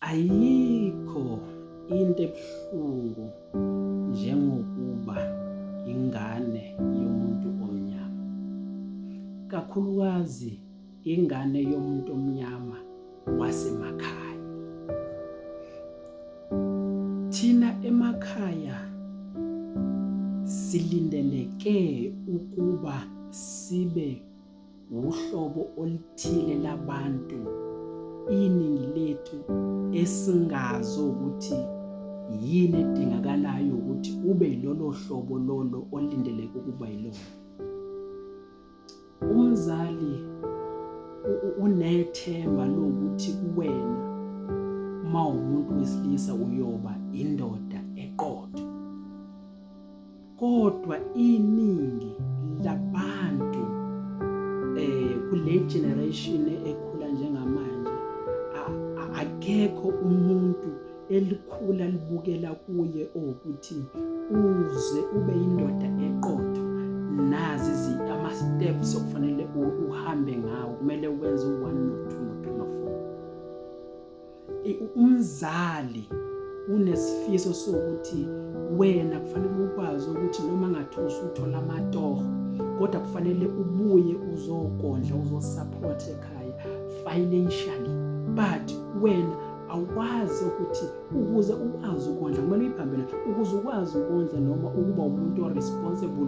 Ayikho into ebuhlungu njengokuba ingane yomuntu omnyama, kakhulukazi ingane yomuntu omnyama wasemakhaya. Thina emakhaya silindeleke ukuba sibe wuhlobo oluthile labantu iningi lethu esingazi ukuthi yini edingakalayo ukuthi ube yilolo hlobo lolo olindeleke ukuba yilona. Umzali unethemba lokuthi kuwena uma umuntu wesilisa uyoba indoda eqotho. Kodwa iningi labantu kule generation ekhula njengamanje akekho umuntu elikhula libukela kuye ukuthi uze ube indoda eqotho nazi izinto ama-steps okufanele uhambe ngawo kumele wenze u-one no-two no-three no-four. Umzali unesifiso sokuthi wena kufanele ukwazi ukuthi noma ngathi usuthola amatoho kodwa kufanele ubuye uzokondla uzosupport ekhaya financially, but wena awukwazi ukuthi ukuze ukwazi ukondla kumele uyibambe, ukuze ukwazi ukondla noma ukuba umuntu o-responsible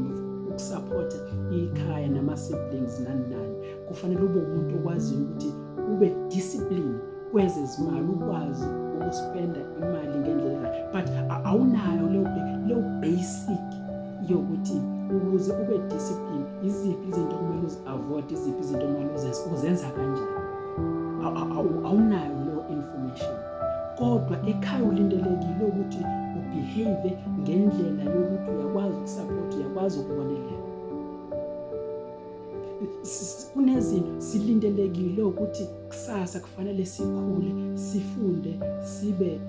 ukusupport ikhaya nama-siblings nani nani, kufanele ube umuntu okwaziyo ukuthi ube discipline kwezezimali, ukwazi ukuspenda imali ngendlela kahle, but awunayo leyo basic yokuthi ukuze ube discipline iziphi izinto okumele uzi-avoid, iziphi izinto okumele uzenze, uzenza kanjani, awunayo leyo information. Kodwa ekhaya ulindelekile ukuthi ubehave ngendlela yokuthi uyakwazi ukusupport, uyakwazi ukubonelela. Kunezinto silindelekile ukuthi kusasa kufanele sikhule, sifunde, sibe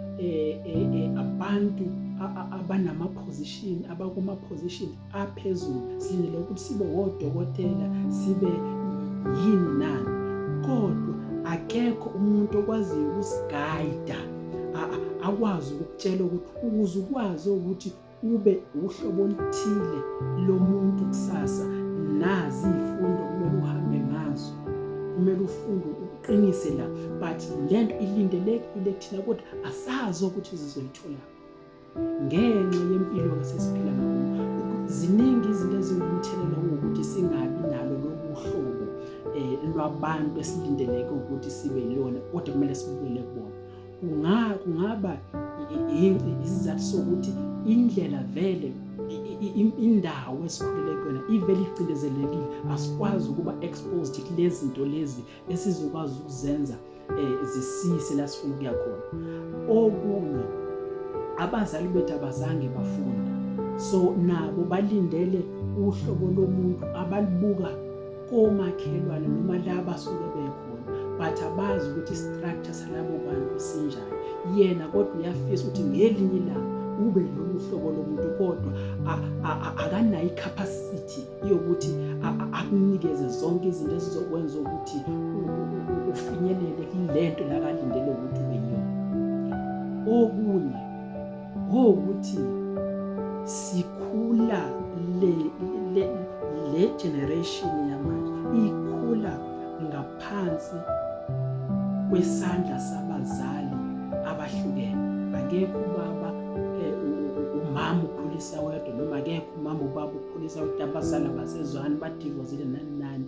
abantu abanama position, abakuma position aphezulu. Silindele ukuthi sibe wodokotela, sibe yini nani, kodwa akekho umuntu okwaziyo ukusigayida, akwazi ukukutshela ukuthi ukuze ukwazi ukuthi ube uhlobo oluthile lomuntu kusasa, nazi izifundo kumele uhambe ngazo, kumele ufunde uqinise la. But lento ilindelekile kuthina kodwa asazi ukuthi sizoyithola ngenxa yempilo esesiphila ngakuyo. Ziningi izinto eziwumthelela wokuthi singabi nalo lolu hlobo lwabantu esilindeleke ukuthi sibe yilona, kodwa kumele sibukele kubona. Kungaba isizathu sokuthi indlela vele indawo esikhulele kuyona ivele icindezelekile, asikwazi ukuba exposed kulezi zinto lezi esizokwazi ukuzenza zisiyise la sifuna ukuya khona. Okunye, abazali bethu abazange bafunda, so nabo balindele uhlobo lomuntu abalibuka komakhelwane noma la basuke bekhona, but abazi ukuthi i-structure salabo bantu sinjani. Yena kodwa uyafisa ukuthi ngelinye ilanga ube lolu hlobo lomuntu, kodwa akanayo i-capacity yokuthi akunikeze zonke izinto ezizokwenza ukuthi ufinyelele kulento lakalindele ukuthi ube yiyona. Okunye ukuthi sikhula le generation yamanje ikhula ngaphansi kwesandla sabazali abahlukene. Akekho ubaba, umama ukhulisa wedwa, noma akekho umama ubaba ukhulisa wedwa, abazali abasezwani, badivozile nani nani.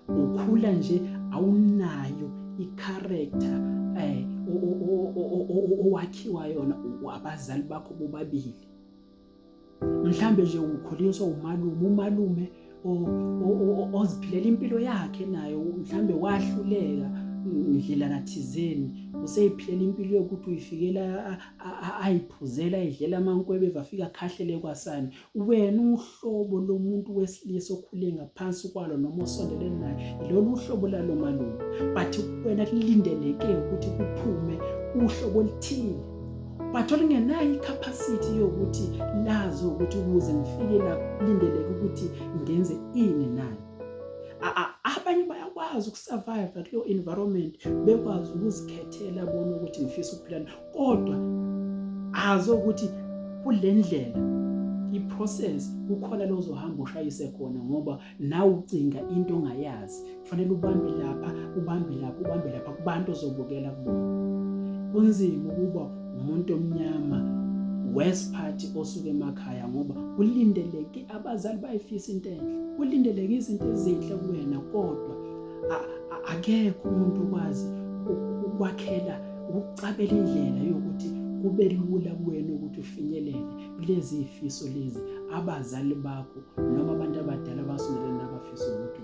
Ukhula nje awunayo i-character owakhiwa yona abazali bakho bobabili. Mhlambe nje ukhuliswa umalume, umalume oziphilela impilo yakhe nayo, mhlambe wahluleka ndlela thizeni, useyiphilela impilo yokuthi uyifikela ayiphuzela, ayidlela amankwebe, afika akhahlele kwasani. Wena uhlobo lomuntu wesilisa okhule ngaphansi kwalo noma osondelene naye yilolu uhlobo lalo malume, but wena kulindeleke ukuthi kuphume uhlobo oluthile, but olungenayo i-capacity yokuthi lazi ukuthi ukuze ngifike la kulindeleke ukuthi ngenze ini nani. Abanye bayakwazi. Bakwazi ukusurvive kuleyo environment, bekwazi ukuzikhethela bona ukuthi ngifisa ukuphila, kodwa azi ukuthi kule ndlela i-process kukhona lo ozohamba ushayise khona, ngoba nawe ucinga into ongayazi. Kufanele ubambe lapha, ubambe lapha, ubambe lapha kubantu ozobukela kubona. Kunzima ukuba umuntu omnyama worst part osuke emakhaya, ngoba kulindeleke abazali bayifisa into enhle, kulindeleke izinto ezinhle kuwena, kodwa akekho umuntu okwazi ukwakhela, ukucabela indlela yokuthi kube lula kuwena ukuthi ufinyelele kulezi zifiso lezi abazali bakho noma abantu abadala abasondelene nabafisa ukuthi.